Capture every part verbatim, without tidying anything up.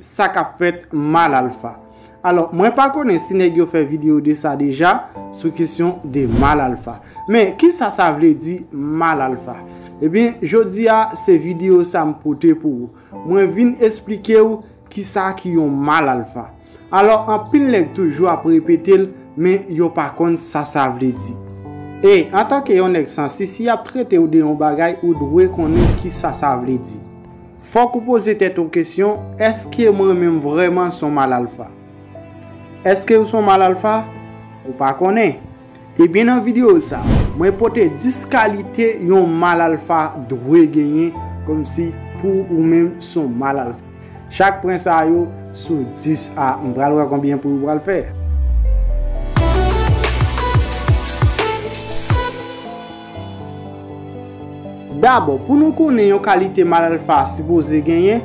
Sa k ap fèt mal alfa. Alò, mwen pa konnen si nèg yo fè videyo de sa deja sou kesyon de mal alfa. Men, kisa sa vle di mal alfa? Ebyen, jodi a, se videyo sa m pote pou ou. Mwen vin esplike w kisa ki yon mal alfa. Alò, anpil nèg toujou ap repete l, men yo pa konn sa sa vle di. E, antanke yon nèg sansi, si y ap trete w de yon bagay, ou dwe konnen kisa sa vle di. Fòk ou poze tèt ou kesyon, èske mwen menm vrèman s on mal alfa? Èske ou s on mal alfa? Ou pa konnen. Ebyen, nan videyo sa, mwen pote dis kalite yon mal alfa dwe genyen, kòmsi pou ou menm s on mal alfa. Chak pwen sa yo sou dis a, m pral wè konbyen pwen ou pral fè. Dabò, pou nou konnen yon kalite mal alfa sipoze genyen,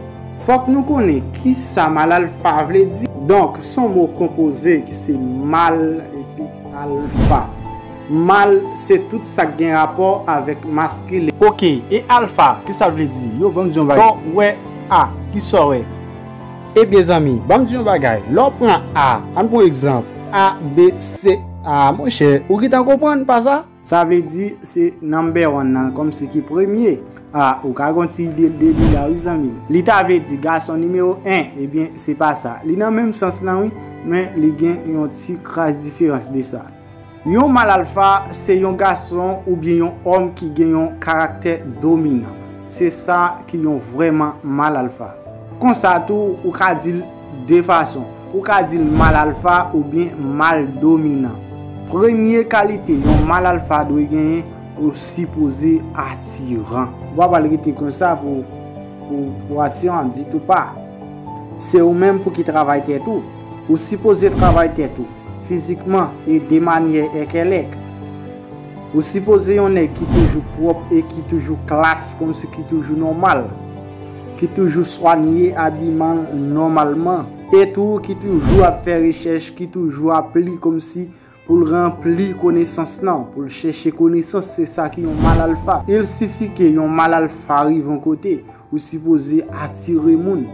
fòk nou konnen kisa mal alfa vle di. Donk, s on mo konpoze ki se mal epi alfa. Mal, se tout sa k gen rapò avèk maskilen. Oke, e alfa, kisa l vle di? Yo, ban m di yon bagay. Lè w wè A, kisa w wè? Ebyen, zanmi, ban m di yon bagay. Lè w pran A, ann pran egzanp, A, B, C, A, monchè, ou gentan konprann pa sa? Sa vle di se number one nan, kòmsi ki premye. A, ou ka gen yon ti ide de li la, wi, zanmi m. Li ta vle di gason nimewo en, ebyen, se pa sa. Li nan menm sans lan, wi, men li gen yon ti kras diferans de sa. Yon mal alfa, se yon gason oubyen yon òm ki gen yon karaktè dominan. Se sa ki yon vrèman mal alfa. Konsa tou, ou ka di l de fason. Ou ka di l mal alfa oubyen mal dominan. Premye kalite yon mal alfa dwe genyen, ou sipoze atiran. Ou pa pral rete konsa pou, pou, pou atiran ditou pa. Se ou menm pou ki travay tèt ou. Ou sipoze travay tèt ou, fizikman e de manyè èkèlèk. Ou sipoze yon nèg ki toujou pwòp e ki toujou klas, kòmsi ki toujou nòmal, ki toujou swanye abiman l nòmalman, e tou ki toujou ap fè rechèch, ki toujou ap li kòmsi pou l ranpli konesans lan, pou l chèche konesans, se sa ki yon mal alfa. Il sifi ke yon mal alfa rive yon kote, ou sipoze atire moun.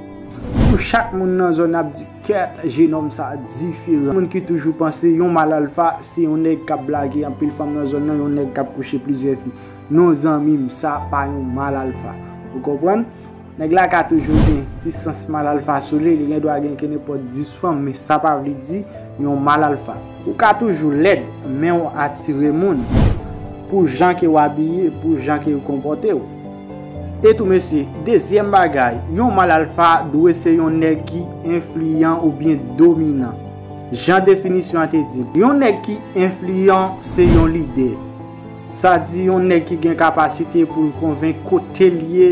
Pou chak moun nan zòn ap di, kèt, jenòm sa diferan. Moun ki toujou panse yon mal alfa, se yon nèg k ap blage anpil fanm nan zòn nan, yon nèg k ap kouche plizyè fi. Non, zanmi m, sa pa yon mal alfa. Ou konprann? Nèg la ka toujou gen ti sans mal alfa sou li, li gen dwa gen kenenpòt dis fanm, men sa pa vle di yon mal alfa. Ou ka toujou lèd, men w atire moun pou jan ke w abiye, pou jan ke w konpòte w. E tou mesye, dezyèm bagay, yon mal alfa dwe se yon nèg ki enfliyan oubyen dominan. Jan definisyon an te di l, yon nèg ki enfliyan se yon lidè. Sa di yon nèg ki gen kapasite pou l konvenk kote l ye,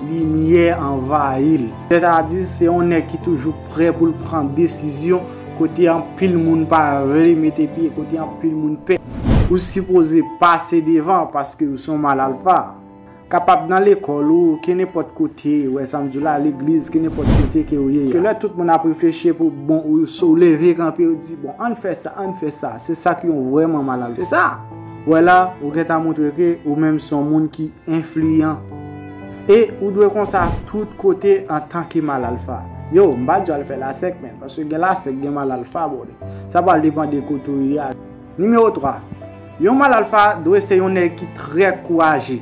limyè anvayi l. Sètadi, se yon nèg ki toujou prè pou l pran desizyon kote anpil moun pa vle mete pye, kote anpil moun pè. Ou sipoze pase devan paske ou se yon mal alfa. Kapab nan lekòl ou, kenenpòt kote, wè sa m di w la, legliz, kenenpòt kote ke ou ye. Ke lè tout moun ap reflechi pou bon, ou, ou leve kanpe, ou di, bon, ann fè sa, ann fè sa. Se sa ki yon vrèman mal alfa. Se sa. Wè la, ou gentan montre ke ou menm se yon moun ki enfliyan. E ou dwe konsa tout kote antanke mal alfa. Yo, m pa di w al fè lasèk, men, paske gen lasèk, gen mal alfa, brother. Sa pral depann de kote ou ye a. Nimewo twa. Yon mal alfa dwe se yon nèg ki trè kouraje.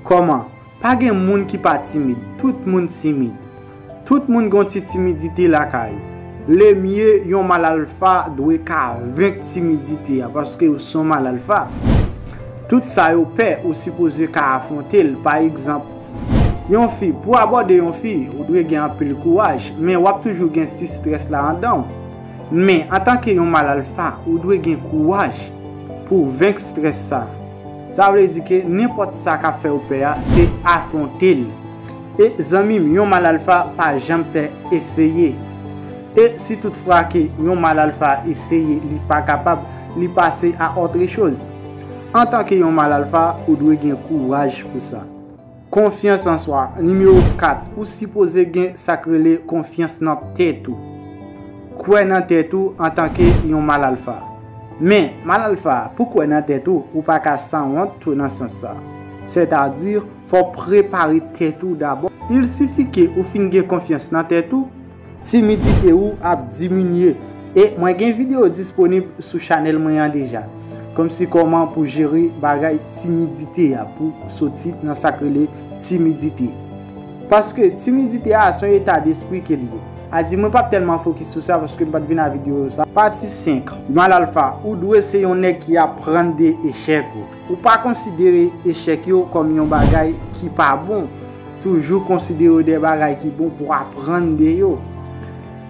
Kòman? Pa gen moun ki pa timid. Tout moun timid. Tout moun gen yon ti timidite lakay yo. Lemye yon mal alfa dwe ka venk timidite a, paske ou se yon mal alfa. Tout sa yo pè, ou sipoze ka afwonte l. Pa egzanp, yon fi, pou abòde yon fi, ou dwe gen anpil kouraj, men w ap toujou gen ti strès la anndan w. Men, antanke yon mal alfa, ou dwe gen kouraj pou w venk strès sa. Sa vle di ke nenpòt sa k ap fè w pè a, se afwonte l. E zanmi m, yon mal alfa pa janm pè eseye. E si toutfwa ke yon mal alfa eseye, li pa kapab, li pase a autre chose. Antanke yon mal alfa, ou dwe gen kouraj pou sa. Konfyans an swa. Nimewo kat, ou sipoze gen sa k rele konfyans nan tèt ou. Kwè nan tèt ou antanke yon mal alfa. Men, mal alfa, pou kwè nan tèt ou, ou pa ka sanwont tou nan sans sa. Sètadi, fò w prepare tèt ou dabò. Il sifi ke ou fin gen konfyans nan tèt ou, Timidite ou ap diminye. E mwen gen videyo disponib sou chanèl mwen an deja. Kòmsi kòman pou jere bagay timidite a pou soti nan sa k rele timidite. Paske timidite a se yon eta despri ke l ye. A di mwen p ap tèlman fokis sou sa paske m pa t vin a videyo sa. Pati senk, mal alfa, ou dwe se yon nèg ki aprann de echèk ou. Ou pa konsidere echèk yo kòm yon bagay ki pa bon. Toujou konsidere de bagay ki bon pou aprann de yo.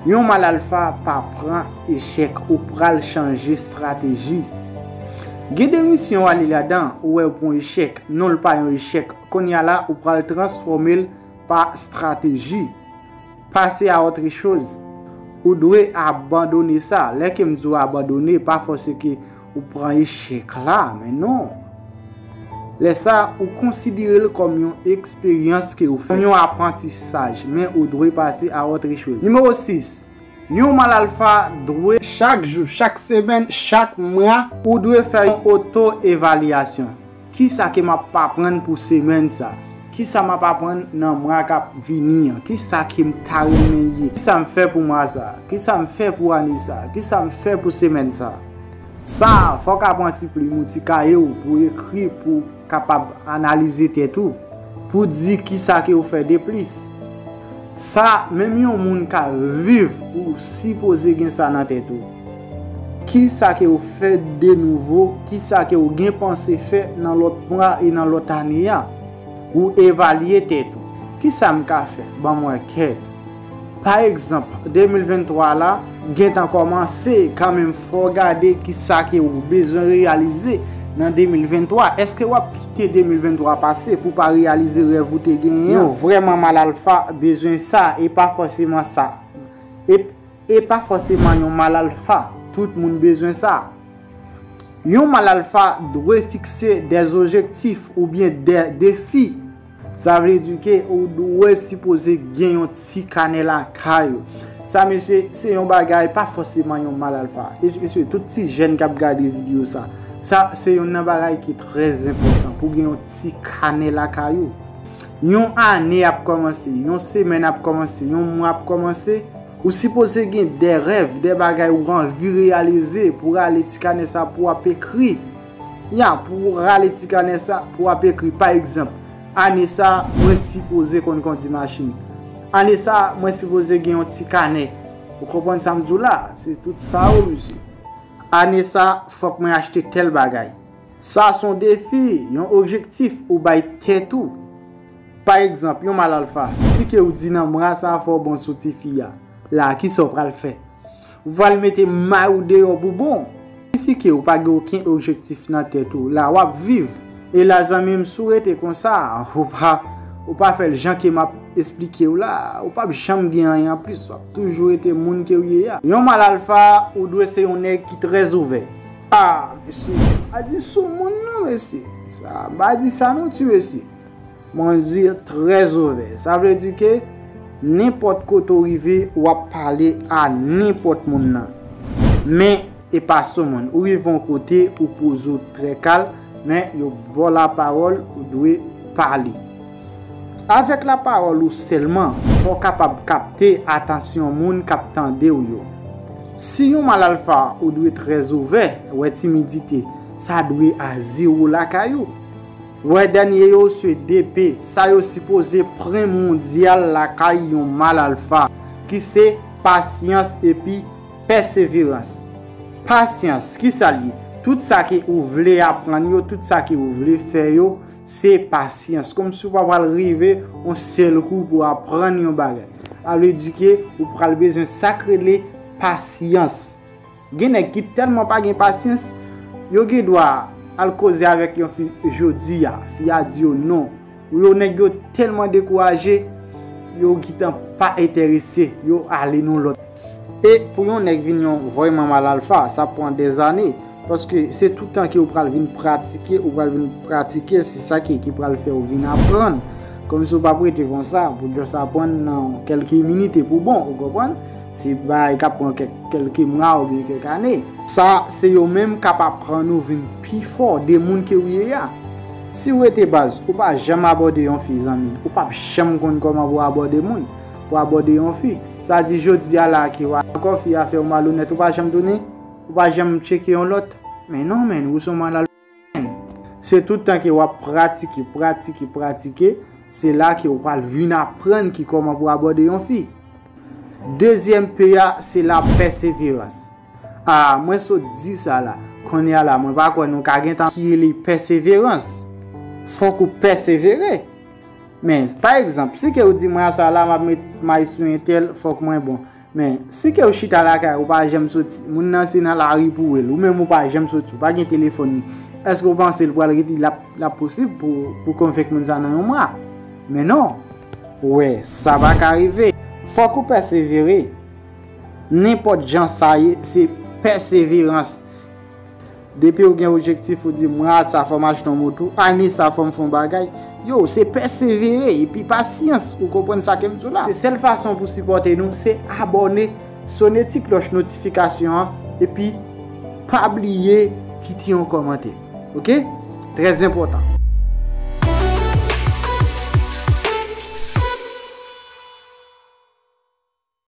Yon mal alfa pa pran echèk, ou pral chanje estrateji. Gen de misyon w ale ladan, ou wè ou pran echèk, non l pa yon echèk. Kounye a la, ou pral transfòme l pa estrateji. Pase a otre choz. Ou dwe abandone sa. Lè ke m di w abandone, pa fòse ke ou pran echèk la, men non. Lè sa, ou konsidere l kòm yon eksperyans ke ou fè, kòm yon aprantisaj, men ou dwe pase a otre choz. Nimewo sis, yon mal alfa dwe chak jou, chak semèn, chak mwa, ou dwe fè yon oto-evalyasyon. Kisa ke m ap aprann pou semèn sa? Kisa m ap aprann nan mwa k ap vini an? Kisa ke m ta renmen ye? Kisa m fè pou mwa sa? Kisa m fè pou ane sa? Kisa m fè pou semèn sa? Sa, fò w ka pran ti plim ou ti kaye w pou ekri, pou w kapab analize tèt ou, pou di kisa ke w fè de plis. Sa, menm yon moun ka viv, ou sipoze gen sa nan tèt ou. Kisa ke w fè de nouvo? Kisa ke w gen panse fè nan lòt mwa e nan lòt ane a? Ou evalye tèt ou. Kisa m ka fè? Ban m wè kèt. Pa egzanp, de mil venntwa la gentan kòmanse, kanmenm fò w gade kisa ke w bezwen reyalize nan de mil venntwa. Èske w ap kite de mil venntwa pase pou w pa reyalize rèv ou te genyen an? Yon vrèman mal alfa bezwen sa, e pa fòseman sa. E, e pa fòseman yon mal alfa. Tout moun bezwen sa. Yon mal alfa dwe fikse de objektif oubyen de defi. Sa vle di ke ou dwe sipoze gen yon ti kanè lakay ou. Sa, mesye, se yon bagay, pa fòseman yon mal alfa. E, mesye, tout ti jèn k ap gade videyo sa, sa se youn nan bagay ki trè enpòtan pou gen yon ti kanè lakay ou. Yon ane ap kòmanse, yon semèn ap kòmanse, yon mwa ap kòmanse. Ou sipoze gen de rèv, de bagay ou anvi reyalize pou rale ti kanè sa pou w ap ekri. Ya, pou w rale ti kanè sa pou w ap ekri. Pa egzanp, ane sa, mwen sipoze konn kondi machin. Ane sa, mwen sipoze gen yon ti kanè. Ou konprann sa m di w la? Se tout sa yo, mesye. Ane sa, fòk mwen achte tèl bagay. Sa se yon defi, yon objektif ou bay tèt ou. Pa egzanp, yon mal alfa, si ke ou di nan mwa sa fò w bon sou ti fi a, la, kisa w pral fè? Ou pral mete may ou deyò pou bon. Ti fi ke ou pa gen okenn objektif nan tèt ou, la w ap viv. E la, zanmi m, si w rete konsa, ou pa, ou pa fè l jan ke m ap esplike w la, ou p ap janm gen anyen anplis, w ap toujou rete moun ke w ye a. Yon mal alfa, ou dwe se yon nèg ki trè ouvè. Ah, mesye, pa di sou moun non, mesye. Sa, pa di sa non, ti mesye. Mwen di trè ouvè. Sa vle di ke nenpòt kote w rive, w ap pale a nenpòt moun nan. Men, e pa sou moun. Ou rive yon kote, ou poze w trè kalm, men yo ba w lapawòl, ou dwe pale. Avèk lapawòl ou sèlman, fò w kapab kapte atansyon moun k ap tande w yo. Si yon mal alfa, ou dwe trè ouvè, wè timidite, sa dwe a zewo lakay ou. Wè dènye yo se de P, sa yo sipoze pwen mondyal lakay yon mal alfa, ki se pasyans epi pèseverans. Pasyans, kisa l ye? Tout sa ke ou vle aprann yo, tout sa ke ou vle fè yo, se pasyans. Kòmsi w pa pral rive yon sèl kou pou w aprann yon bagay. Sa vle di ke ou pral bezwen sa k rele pasyans. Gen nèg ki tèlman pa gen pasyans, yo gen dwa al koze avèk yon fi jodi a, fi a di yo non. Ou yo nèg yo tèlman dekouraje, yo gentan pa enterese, yo ale nan lòt. E pou yon nèg vin yon vrèman mal alfa, sa pran dèzane. Paske se tout tan ke ou pral vin pratike, ou pral vin pratike, se sa ki, ki pral fè ou vin aprann. Kòmsi ou p ap rete konsa, pou just aprann nan kèlke minit e pou bon, ou konprann? Se bagay k ap pran kèk, kèlke mwa oubyen kèk ane. Sa, se yo menm k ap aprann ou vin pi fò de moun ke ou ye a. Si w rete baz, ou pa janm abòde yon fi, zanmi, ou p ap janm konn kòman pou w abòde moun. pou abòde yon fi. Sa di jodi a la ke w ankò fi a fè w malonèt, ou pa janm tounen, ou pa janm tcheke yon lòt. Men non, men, ou se yon malal. Se tout tan ke w ap pratike, pratike, pratike, se la ke w pral vin aprann ki kòman pou abòde yon fi. Dezyèm P a, se la pèseverans. A, mwen sot di sa la. Kounye a la, mwen pa kwè nou ka gen tan ki rele pèseverans. Fòk ou pèsevere. Men, pa egzanp, si ke ou di mwen a sa la, m ap met may sou entèl, fòk mwen bon. Men, si ke ou chita lakay, ou pa janm soti, moun nan se nan lari pou wè l, ou menm ou pa janm soti, ou pa gen telefòn li, èske ou panse l pral rete, l ap, l ap posib pou, pou konvenk moun sa nan yon mwa? Men non, ou wè, sa pa ka rive. Fòk ou pèsevere. Nenpòt jan sa ye, se pèseverans. Depi ou gen objektif, ou di, mwa sa fò m achte yon moto, ane sa fò m fè yon bagay. Yo, se pèsevere epi pasyans, ou konprann sa ke m di w la. Se sèl fason pou sipòte nou, se abòne, sone ti klòch notifikasyon an, epi pa bliye kite yon kòmantè. Oke? Trè enpòtan.